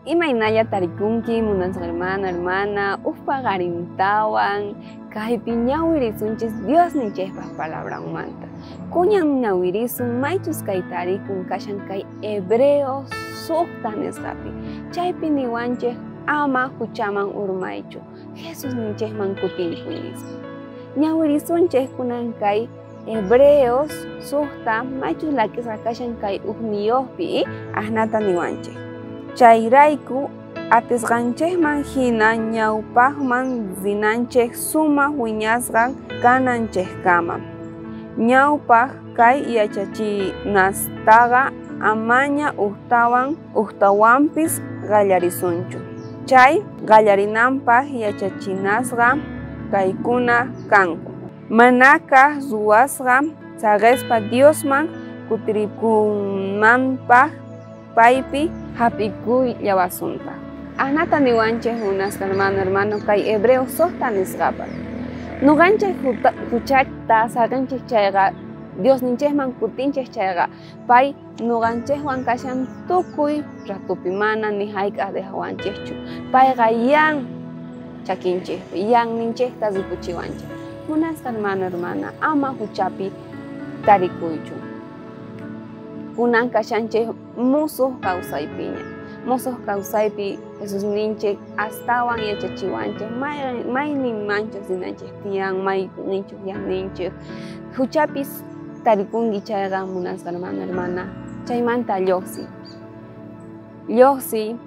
Imaynalla tarikunki munasqa hermano, hermana, uj paqarintawan kaypi ñawirisunchis Diosninchikpaq palabranmanta. Kunan ñawirisun maychus kay tarikun kashan kay Hebreos 6 nisqapi. Chaypi niwanchik ama huchaman urmaychu, Jesusninchikman kutinkuy nispa. Ñawirisunchik kunan kay Hebreos 6 maychus lak'isqa kashan kay ujniyuqpi ahnata niwanchik. Chayrayku atisqanchikman hina ñawpaqman rinanchik sumaq wiñasqa kananchikkama. Ñawpaq kay yachachinastaqa amaña ujtawan ujtawanpis qallarisunchu. Chay qallarinanpaq yachachinasqa kaykuna kanku. Manakaq ruwasqa saqespa Diosman kutirikunmanpaq paypi hap'ikuyllawasunta. Ahnata niwanchik munasqa hermano, hermano, kay Hebreo 6 nisqapaq. Nuqanchik huchata saqinchik chayqa Diosninchikman kutinchik chayqa pay nuqanchikwan kashan tukuy ratupi mana ni hayk'aq dejawanchikchu. Payqa yan chakinchikpi, yanninchikta rikuchiwanchik. Munasqa hermano, hermana, ama huchapi tarikuychu. Kunan kashanchik musuq kawsaypiña. Musuq kawsaypi Jesusninchik astawan yachachiwanchik mayninmanchus rinanchik tiyan, mayninchus yanninchik. Huchapis tarikunki chayqa munasqa hermano, hermana, chaymanta lluqsiy. Lluqsiy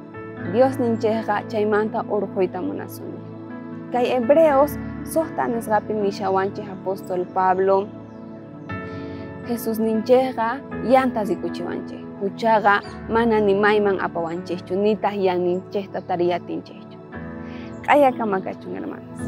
Diosninchikqa chaymanta urquyta munasuni. Kay Hebreos 6 nisqapi nishawanchik apóstol Pablo Jesusninchikqa yanta rikuchiwanchik. Huchaqa mana ni mayman apawanchikchu, nitaq yanninchikta tariyatinchikchu. Q'ayakama kachun, hermanos.